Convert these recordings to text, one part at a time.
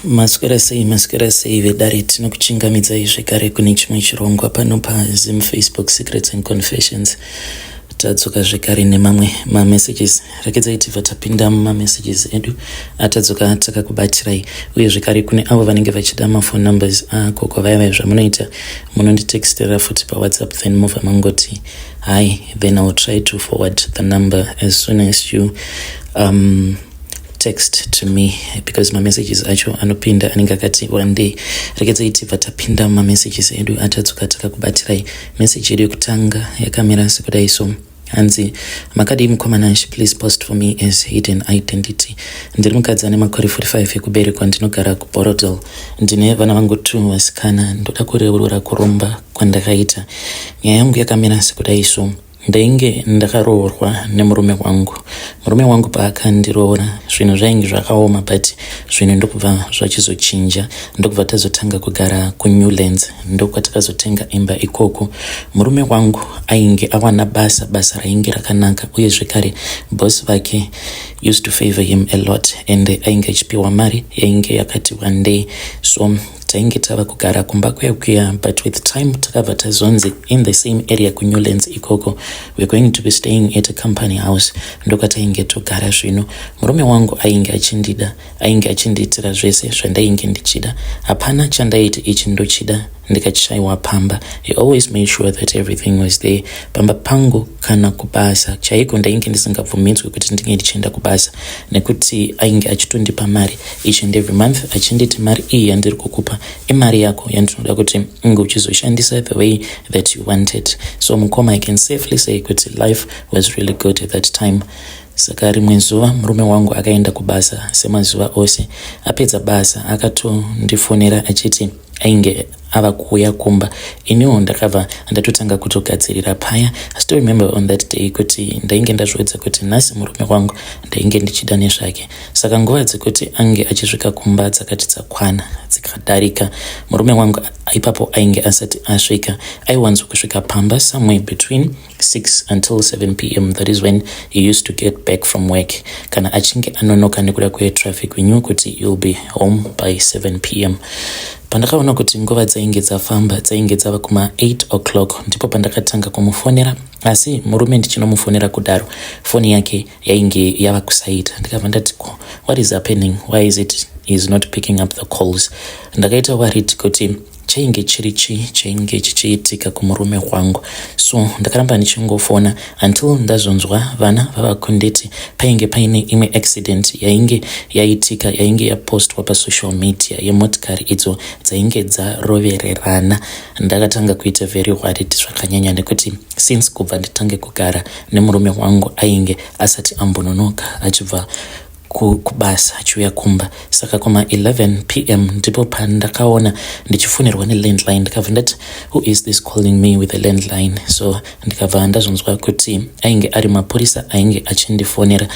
Maswera sei, maswera sei vedare, tinokuchingamidzai zvekare kune chimwe chirongwa pano paZim Facebook Secrets and Confessions. Tadzoka zvekare nemamwe mamessages. Rekedzai tibva tapinda mumamessages edu atadzoka takakubatirai, uye zvekare kune avo vanenge vachida maphone numbers agogo vaya vaya, zvamunoita munonditextera futi paWhatsApp, then mobva mangoti hi, then I will try to forward the number as soon as you text to me, because mamessages acho anopinda anenge akati one day. Rekedzai tibva tapinda mumamessages edu atadzoka takakubatirai. Message yedu yekutanga yakamira sekudai so, hanzi, "Makadii mukoma Nash? Please post for me as hidden identity. Ndiri mukadzi ane makore 45 ekuberekwa, ndinogara kuBorrowdale. Ndine vana vangu two vasikana. Ndoda kureurura kuromba kwandakaita. Nyaya yangu yakamira sekudai so, ndainge ndakaroorwa nemurume wangu. Murume wangu paakandiroora, zvinhu zvainge zvakaoma, but zvinhu ndokubva zvachizochinja, ndokubva tazotanga kugara kuNewlands, ndokwatakazotenga imba ikoko. Murume wangu ainge awana basa, basa rainge rakanaka, uye zvekare boss vake used to favor him a lot and ainge achipiwa mari yainge yakati one day. So tainge tava kugara kumba kuya kuya, but with time takabva tazonzi in the same area kuNewlands ikoko we're going to be staying at a company house, ndokwatainge togara. Zvino murume wangu ainge achindida, ainge achindiitira zvese zvandainge ndichida. Hapana chandaiti ichi ndochida ndikachishayiwa pamba. He always made sure that everything was there pamba pangu. Kana kubasa chaiko ndainge ndisingabvumidzwi kuti ndinge ndichienda kubasa, nekuti ainge achitondipa mari each and every month, achinditi mari iyi yandiri kukupa imari yako yandinoda kuti unge uchizoshandisa the way that you wanted. So mukoma, I can safely say kuti life was really good at that time. Saka rimwe zuva murume wangu akaenda kubasa semazuva ose. Apedza basa akatondifonera achiti ainge ava kuuya kumba. Iniwo ndakabva ndatotanga kutogadzirira paya. I still remember on that day kuti ndainge ndazviudza kuti nhasi murume wangu ndainge ndichida nezvake. Saka nguva dzekuti ange achisvika kumba dzakati dzakwana, dzikadarika, murume wangu ipapo ainge asati asvika. Aiwanzo kusvika pamba somewhere between 6 until 7 p.m. That is when he used to get back from work. Kana achinge anonoka nekuda kwetraffic, we knew kuti you'll be home by 7 p.m. Pandakaona kuti nguva dzainge dzafamba, dzainge dzava kuma8 o'clock, ndipo pandakatanga kumufonera. Asi murume ndichinomufonera kudaro, foni yake yainge yava kusaita. Ndikabva ndati, "Ko, what is happening? Why is it is not picking up the calls?" Ndakaita worried kuti chainge chiri chii chainge chichiitika kumurume wangu. So ndakaramba ndichingofona until ndazonzwa vana vava kunditi painge paine imwe accident yainge yaitika, yainge yapostwa pasocial media, yemotikari idzo dzainge dzarovererana. Ndakatanga kuita very worried zvakanyanya, nekuti since kubva nditange kugara nemurume wangu ainge asati ambononoka achibva kubasa achiuya kumba. Saka kuma11 p.m. ndipo pandakaona ndichifonerwa nelandline. Ndikabva ndati, "Who is this calling me with a landline?" So ndikabva ndazonzwa kuti ainge ari mapurisa ainge achindifonera.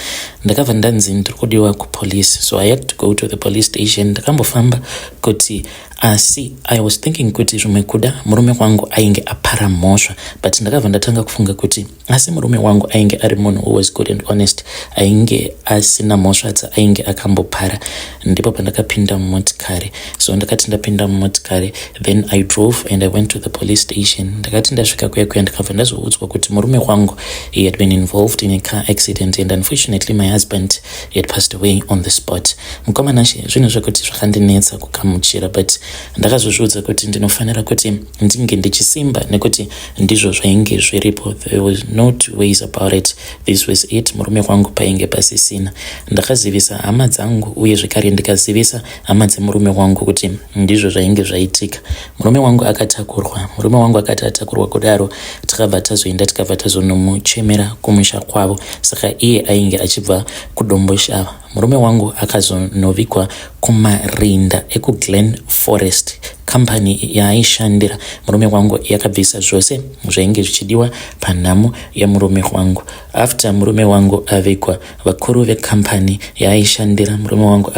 Ndakabva ndanzi ndiri kudiwa kupolice, so I had to go to the police station. Ndakambofamba kuti, asi I was thinking kuti zvimwe kuda murume wangu ainge apara mhosva, but ndakabva ndatanga kufunga kuti asi murume wangu ainge ari munhu who was good and honest, ainge asina mhosva dzaainge akambopara. Ndipo pandakapinda mumotikari. So ndakati ndapinda mumotikari, then I drove and I went to the police station. Ndakati ndasvika kuya kuya, ndakabva ndazoudzwa kuti murume wangu, he had been involved in a car accident and unfortunately my husband had passed away on the spot. Mukoma Nashe, zvinhu zvekuti zvakandinetsa kugamuchira, but ndakazozviudza kuti ndinofanira kuti ndinge ndichisimba, nekuti ndizvo zvainge zviripo. There was no two ways about it, this was it. Murume wangu painge pasisina. Ndakazivisa hama dzangu, uye zvekare ndikazivisa hama dzemurume wangu kuti ndizvo zvainge zvaitika. Murume wangu akatakurwa. Murume wangu akati atakurwa kudaro, takabva tazoenda, tikabva tazonomuchemera kumusha kwavo. Saka iye ainge achibva kuDomboshava. Murume wangu akazonovigwa kumarinda ekuGlen Forest. Kambani yaaishandira murume wangu yakabvisa zvose zvainge zvichidiwa panhamo yemurume wangu. After murume wangu avigwa, vakuru vekambani yaaishandira murume wangu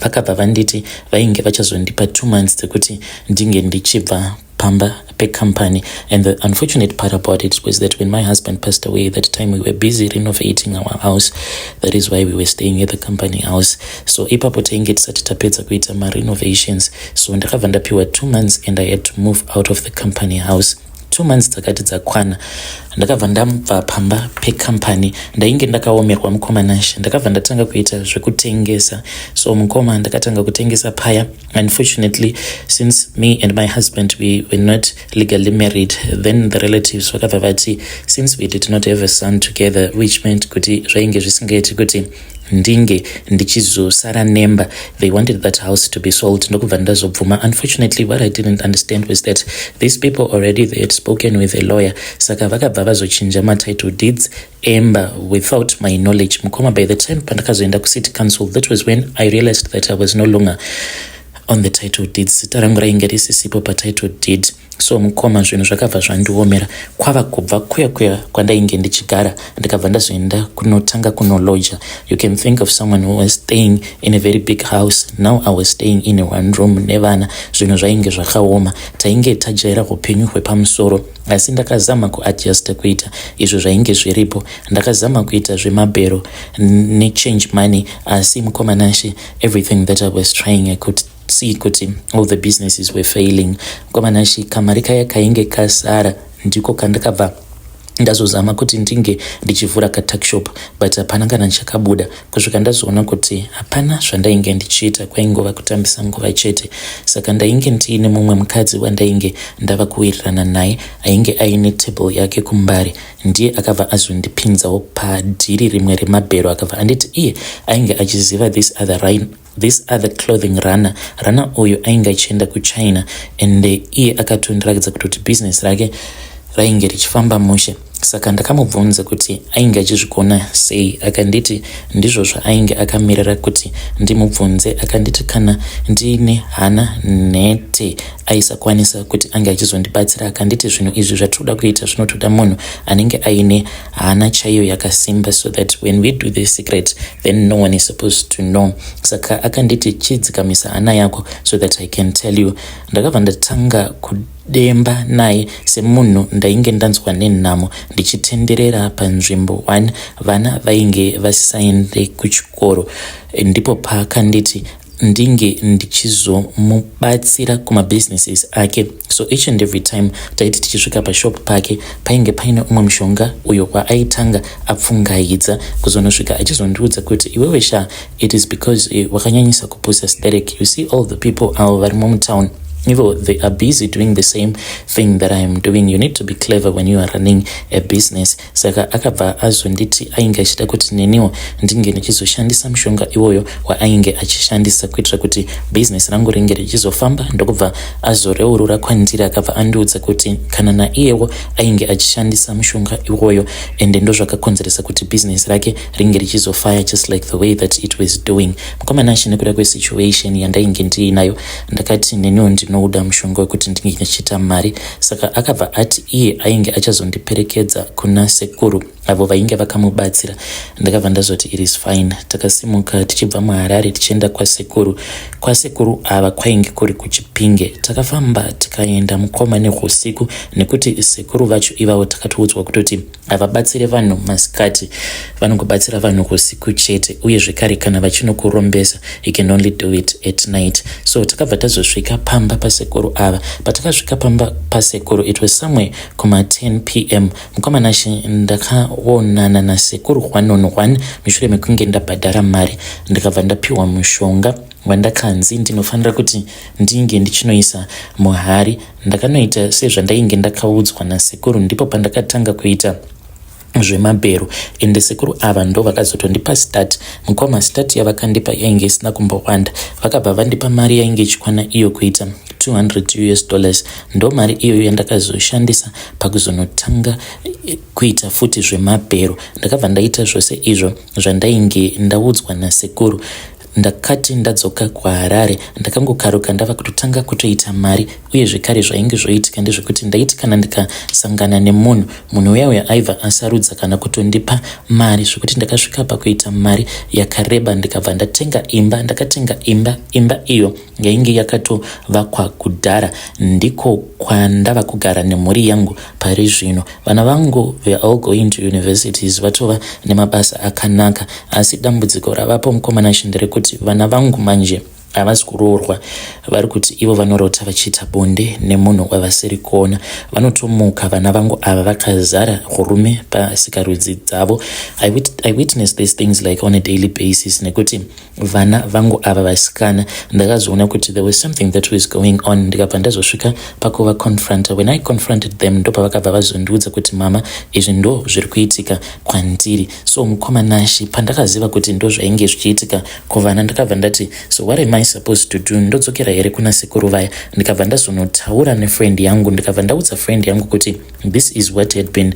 vakabva vanditi vainge vachazondipa 2 months dzekuti ndinge ndichibva. pamba pecompany. And the unfortunate part about it was that when my husband passed away, that time we were busy renovating our house. That is why we were staying at the company house. So ipapo tainge tisati tapedza kuita marenovations, so ndakabva ndapiwa 2 months and I had to move out of the company house. 2 months dzakati dzakwana, ndakabva ndabva pamba pecompany. Ndainge ndakaomerwa, mukoma Nashe. Ndakabva ndatanga kuita zvekutengesa. So mukoma, ndakatanga kutengesa paya. Unfortunately, since me and my husband, we were not legally married, then the relatives vakabva vati since we did not have a son together, which meant kuti zvainge zvisingaiti kuti ndinge ndichizosara nemba, they wanted that house to be sold. Ndokubva ndazobvuma. Unfortunately, what I didn't understand was that these people already, they had spoken with a lawyer, saka vakabva vazochinja matitle deeds emba without my knowledge. Mukoma, by the time pandakazoenda kucity council, that was when I realized that I was no longer on the title deeds. Zita rangu rainge risisipo patitle deed. So mukoma, zvinhu zvakabva zvandiomera. Kwava kubva kuya kuya kwandainge ndichigara, ndikabva ndazoenda kunotanga kunoloja. You can think of someone who was staying in a very big house, now I was staying in a one room nevana. Zvinhu zvainge zvakaoma. Tainge tajaira upenyu hwepamusoro, asi ndakazama kuadjusta kuita izvo zvainge zviripo. Ndakazama kuita zvemabhero nechange money, asi mukoma Nashe, everything that I was trying, I could see kuti all the businesses were failing. Mukoma Nashe, kamari kaya kainge kasara ndiko kandakabva ndazozama kuti ndinge ndichivhura katuckshop, but hapana kana chakabuda, kusvika ndazoona kuti hapana zvandainge ndichiita, kwaingova kutambisa nguva chete. Saka ndainge ndiine mumwe mukadzi wandainge ndava kuwirirana naye, ainge aine table yake kuMbare. Ndiye akabva azondipinzawo padhiri rimwe remabhero. Akabva anditi iye ainge achiziva this other clothing runner. Uyu ainge achienda kuChina, and iye akatondirakidza kutoti business rake rainge richifamba mushe. Saka ndakamubvunza kuti ainge achizvigona sei. Akanditi ndizvo zvaainge akamirira kuti ndimubvunze. Akanditi kana ndiine hana nhete, aisakwanisa kuti ange achizondibatsira. Akanditi zvinhu izvi zvatinoda kuita zvinotoda munhu anenge aine hana chaiyo yakasimba, so that when we do this secret, then no one is supposed to know. Saka akanditi, "Chidzikamisa hana yako so that I can tell you." Ndakabva ndatanga kudemba naye semunhu ndainge ndanzwa nenhamo, ndichitenderera panzvimbo 1, vana vainge vasisaende kuchikoro. Ndipo paakanditi ndinge ndichizomubatsira kumabusinesses ake. So each and every time taiti tichisvika pashop pake, painge paine umwe mushonga uyo waaitanga apfungaidza, kuzonosvika achizondiudza kuti, "Iwewe sha, it is because wakanyanyisa kupusa sterek. You see all the people avo varimo mutown, ivo they are busy doing the same thing that I am doing. You need to be clever when you are running a business." Saka akabva azonditi ainge achida kuti neniwo ndinge ndichizoshandisa mushonga iwoyo waainge achishandisa kuitira kuti business rangu ringe richizofamba. Ndokubva azoreurura kwandiri. Akabva andiudza kuti kana naiyewo ainge achishandisa mushonga iwoyo, ende ndozvakakonzeresa kuti business rake ringe richizofire just like the way that it was doing. Mukoma Nashe, nekuda kwesituation yandainge ndiinayo, ndakati neniwo ndinouda mushonga wekuti ndinge ndichiita mari. Saka akabva ati iye ainge achazondiperekedza kuna sekuru avo vainge vakamubatsira. Ndakabva ndazoti it is fine. Takasimuka tichibva muHarare tichienda kwasekuru. Kwasekuru ava kwainge kuri kuChipinge. Takafamba tikaenda, mukoma, neusiku, nekuti sekuru vacho ivavo takatoudzwa kutoti havabatsire vanhu masikati, vanongobatsira vanhu usiku chete, uye zvekare kana vachinokurombesa, you can only do it at night. So takabva tazosvika pamba pasekuru ava. Patakasvika pamba pasekuru, it was somewhere kuma 10 p.m. Mukoma Nashe, ndakaonana nasekuru one on one mushure mekunge ndabhadhara mari. Ndikabva ndapiwa mushonga wandakanzi ndinofanira kuti ndinge ndichinoisa muhari. Ndakanoita sezvandainge ndakaudzwa nasekuru. Ndipo pandakatanga kuita zvemabhero, ende sekuru ava ndo vakazotondipa start. Mukoma, start yavakandipa yainge isina kumbowanda. Vakabva vandipa mari yainge ichikwana iyo kuita 200 US dollars. Ndo mari iyoyo yandakazoshandisa pakuzonotanga kuita futi zvemabhero. Ndakabva ndaita zvose izvo zvandainge ndaudzwa nasekuru. Ndakati ndadzoka kuHarare ndakangokaruka ndava kutotanga kutoita mari uye zvekare zvainge zvoitika ndezvekuti ndaiti kana ndikasangana nemunhu, munhu uya uya aibva asarudza kana kutondipa mari zvekuti ndakasvika pakuita mari yakareba ndikabva ndatenga imba. Ndakatenga imba, imba iyo yainge yakatovakwa kudhara ndiko kwandava kugara nemhuri yangu pari zvino. Vana vangu they are all going to universities vatova nemabasa akanaka asi dambudziko ravapo mukoma Nashe nderekuti vana vangu manje havasi kuroorwa vari kuti ivo vanorota vachiita bonde nemunhu wavasiri kuona. Vanotomuka vana vangu ava vakazara hurume pasikarudzi dzavo. I witness these things like on a daily basis nekuti vana vangu ava vasikana ndakazoona kuti there was something that was going on ndikabva ndazosvika pakuva confronta. When I confronted them ndopavakabva vazondiudza kuti mama izvi ndo zviri kuitika kwandiri. So mukoma Nashe, pandakaziva kuti ndo zvainge zvichiitika kuvana ndakabva ndati, so what am I supposed to do? Ndodzokera here kuna sekuru vaya? Ndikabva ndazonotaura nefriend yangu, ndikabva ndaudza friend yangu kuti this is what had been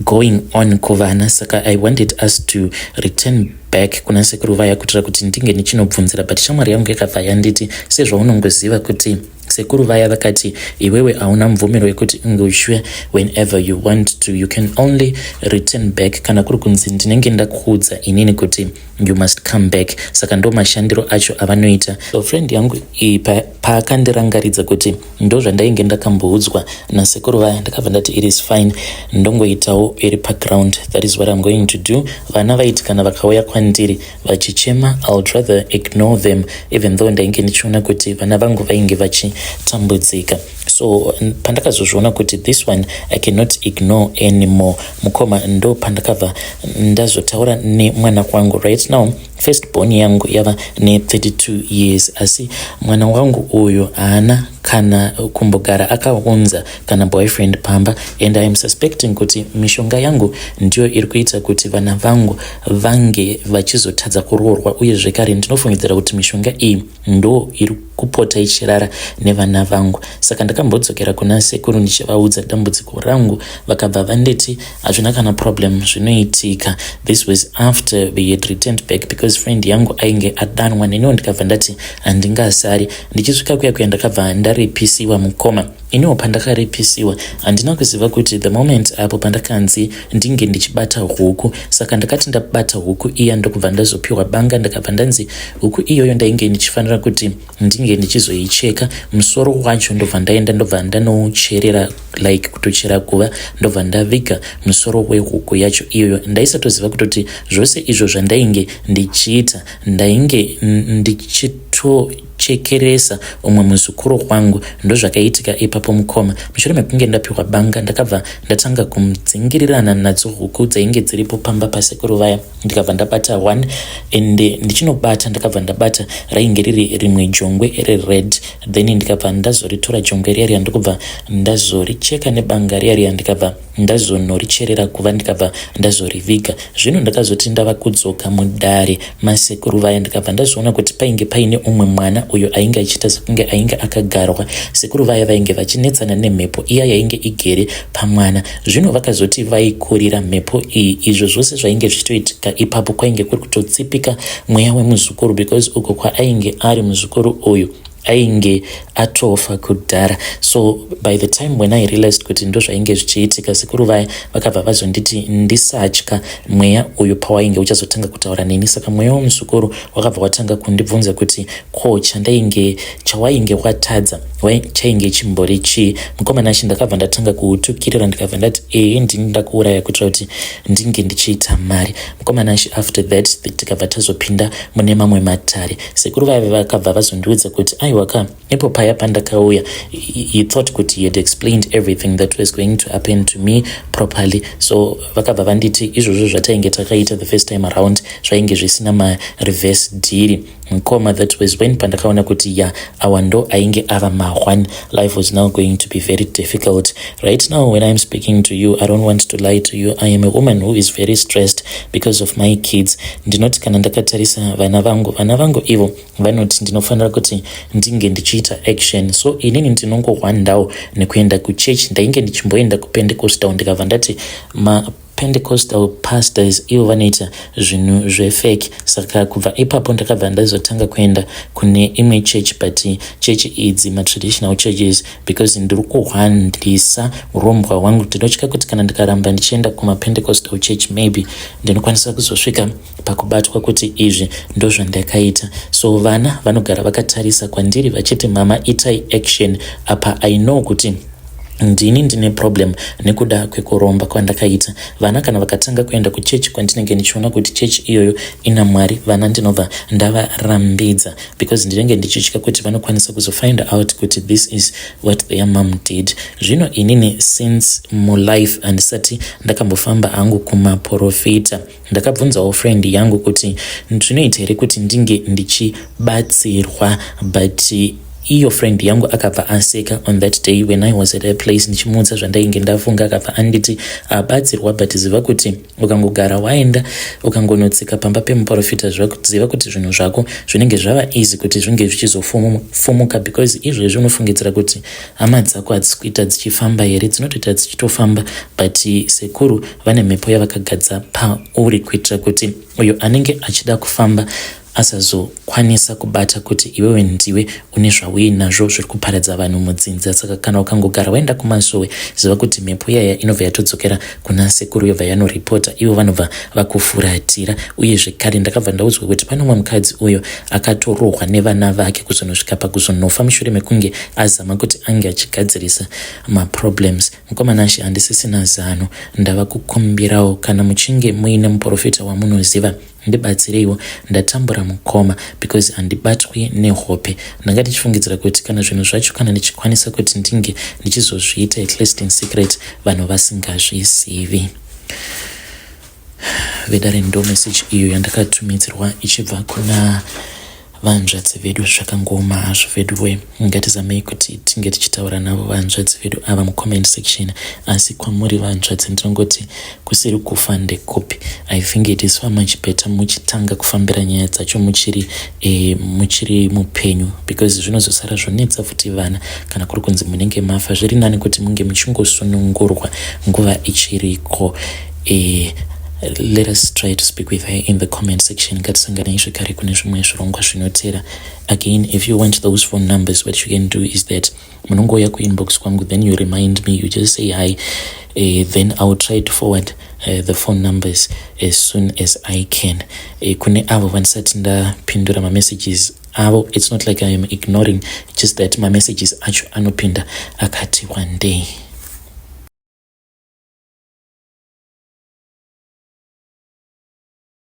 going on kuvana, saka I wanted us to return back kuna sekuru vaya kuitira kuti ndinge ndichinobvunzira. But shamwari yangu yakabva yanditi, sezvaunongoziva kuti sekuru vaya vakati iwewe hauna mvumiro yekuti unge uchiuya whenever you want to, you can only return back kana kuri kunzi ndinenge ndakuudza inini kuti you must come back. Saka ndo mashandiro acho avanoita. So friend yangu iyi paakandirangaridza kuti ndo zvandainge ndakamboudzwa nasekuru vaya, ndakabva ndati it is fine, ndongoitawo iri paground. That is what I'm going to do. Vana vaiti kana vakauya kwandiri vachichema, I would rather ignore them, even though ndainge ndichiona kuti vana vangu vainge vachitambudzika. So pandakazozviona kuti this one I cannot ignore anymore, mukoma, ndo pandakabva ndazotaura nemwana wangu. Right now first born yangu yava ne32 years, asi mwana wangu uyu haana kana kumbogara akaunza kana boyfriend pamba, and I am suspecting kuti mishonga yangu ndiyo iri kuita kuti vana vangu vange vachizotadza kuroorwa. Uye zvekare ndinofungidzira kuti mishonga iyi ndo iri kupota ichirara nevana vangu. Saka ndakambodzokera kuna sekuru ndichivaudza dambudziko rangu, vakabva vanditi hazvina kana problem, zvinoitika. This was after we had returned back because friend yangu ainge adanwa neniwo, ndikabva ndati handingasari. Ndichisvika kuya kuya ndakabva ndaripisiwa, mukoma. Iniwo pandakaripisiwa handina kuziva kuti the moment apo pandakanzi ndinge ndichibata huku, saka ndakati ndabata huku iya ndokubva ndazopiwa banga, ndakabva ndanzi huku iyoyo ndainge ndichifanira kuti ndinge ndichizoicheka musoro wacho, ndobva ndaenda ndobva ndanoucherera, like kutochera guva, ndobva ndaviga musoro wehuku yacho iyoyo. Ndaisatoziva kutoti zvose izvo zvandainge ndichiita ndainge ndichitochekeresa umwe muzukuru wangu. Ndozvakaitika ipapo, mukoma. Mushure mekunge ndapiwa banga, ndakabva ndatanga kumudzingirirana nadzo huku dzainge dziripo pamba pasekuru vaya. Ndikabva ndabata one, and ndichinobata ndakabva ndabata rainge riri rimwe jongwe rered. Then ndikabva ndazoritora jongwe riya riya, ndokubva ndazoricheka nebanga riya riya, ndikabva ndazonoricherera kuva, ndikabva ndazoriviga. Zvino ndakazoti ndava kudzoka mudare masekuru vaya, ndikabva ndazoona kuti painge paine umwe mwana uyo ainge achiita sekunge ainge akagarwa. Sekuru vaya vainge vachinetsana nemhepo iya yainge igere pamwana. Zvino vakazoti vaikurira mhepo iyi. Izvo zvose zvainge zvichitoitika ipapo kwainge kuri kutotsipika mweya wemuzukuru, because uko kwaainge ari muzukuru uyu ainge atofa kudhara. So by the time when I realized kuti ndo zvainge zvichiitika, sekuru vaya vakabva vazonditi ndisatya mweya uyu pawainge uchazotanga kutaura neni. Saka mweya womuzukuru wakabva watanga kundibvunza kuti ko chandainge chawainge watadza chainge chimbori chii? Mukoma Nashe, ndakabva ndatanga kuutukirira, ndikabva ndati ee, ndini ndakuuraya kuitira kuti ndinge ndichiita mari. Mukoma Nashe, after that tikabva tazopinda mune mamwe matare. Sekuru vaya vakabva vazondiudza kuti aiwa ka, ipo paya pandakauya he thought kuti he had explained everything that was going to happen to me properly. So vakabva vanditi izvozvo zvatainge takaita the first time around zvainge zvisina mareverse deal. Mukoma, that was when pandakaona kuti ya, awa ndo ainge ava ma1. Life was now going to be very difficult. Right now when I'm speaking to you, I don't want to lie to you, I am a woman who is very stressed because of my kids. Ndinoti kana ndakatarisa vana vangu, vana vangu ivo vanoti ndinofanira kuti ndinge ndichiita action, so inini ndinongohwandawo nekuenda kuchechi. Ndainge ndichimboenda kuPentecostal, ndikabva ndati ma Pentecostal pastors ivo vanoita zvinhu zvefake. Saka kubva ipapo ndakabva ndazotanga kuenda kune imwe church, but chechi idzi matraditional churches, because ndiri kuhwandisa urombwa hwangu. Ndinotya kuti kana ndikaramba ndichienda kumapentecostal church, maybe ndinokwanisa kuzosvika pakubatwa kuti izvi ndozvandakaita. So vana vanogara vakatarisa kwandiri vachiti, "Mama, itai action." Apa I know kuti ndini ndine problem nekuda kwekuromba kwandakaita. Vana kana vakatanga kuenda kuchechi kwandinenge ndichiona kuti chechi iyoyo ina Mwari, vana ndinobva ndavarambidza, because ndinenge ndichitya kuti vanokwanisa kuzofind out kuti this is what their mom did. Zvino inini, since mulife handisati ndakambofamba hangu kumaprofita. Ndakabvunzawo friend yangu kuti zvinoita here kuti ndinge ndichibatsirwa, but iyo friend yangu akabva aseka on that day when I was at a place ndichimuudza zvandainge ndafunga. Akabva anditi, "Abatsirwa, but ziva kuti ukangogara waenda, ukangonotsika pamba pemuprofita, ziva kuti zvinhu zvako zvinenge zvava easy kuti zvinge zvichizofumuka, because izvezvi unofungidzira kuti hama dzako hadzisi kuita dzichifamba here? Dzinotoita dzichitofamba, but sekuru vane mhepo yavakagadza pauri kuitira kuti uyo anenge achida kufamba asazokwanisa kubata kuti iwewe ndiwe une zvauinazvo zviri kuparadza vanhu mudzinza. Saka kana ukangogara waenda kumasowe, ziva kuti mhepo iyaya inobva yatodzokera kuna sekuru, yobva yanoripota, ivo vanobva vakufuratira." Uye zvekare ndakabva ndaudzwa kuti pane umwe mukadzi uyo akatorohwa nevana vake kuzonosvika pakuzonofa mushure mekunge azama kuti ange achigadzirisa maproblems. Mukoma Nashe, handisisina zano. Ndava kukumbirawo kana muchinge muine muprofita wamunoziva, ndibatsireiwo. Ndatambura, mukoma, because handibatwi nehope. Ndanga ndichifungidzira kuti kana zvinhu zvacho, kana ndichikwanisa kuti ndinge ndichizozviita at least in secret, vanhu vasingazvizivi. Vedare, ndo message iyo yandakatumidzirwa ichibva kuna vanzvadzi vedu. Zvakangoma hazvo vedu. Ngatizamei kuti tinge tichitaura navo vanzvadzi vedu ava mucomment section. Asi kwamuri vanzvadzi ndinongoti, kusiri kufa ndekupi? I think it is far much better muchitanga kufambira nyaya dzacho muchiri mupenyu, because zvinozosara zvonetsa futi vana kana kuri kunzi munenge mafa. Zviri nani kuti munge muchingosunungurwa nguva ichiriko. Let us try to speak with her in the comment section. Ngatisanganei zvekare kune zvimwe zvirongwa zvinotera. Again, if you want those phone numbers, what you can do is that munongouya kuinbox kwangu, then you remind me, you just say hi, then I will try to forward the phone numbers as soon as I can. Kune avo vandisati ndapindura mamessages avo, it's not like I am ignoring, just that mamessages acho anopinda akati one day.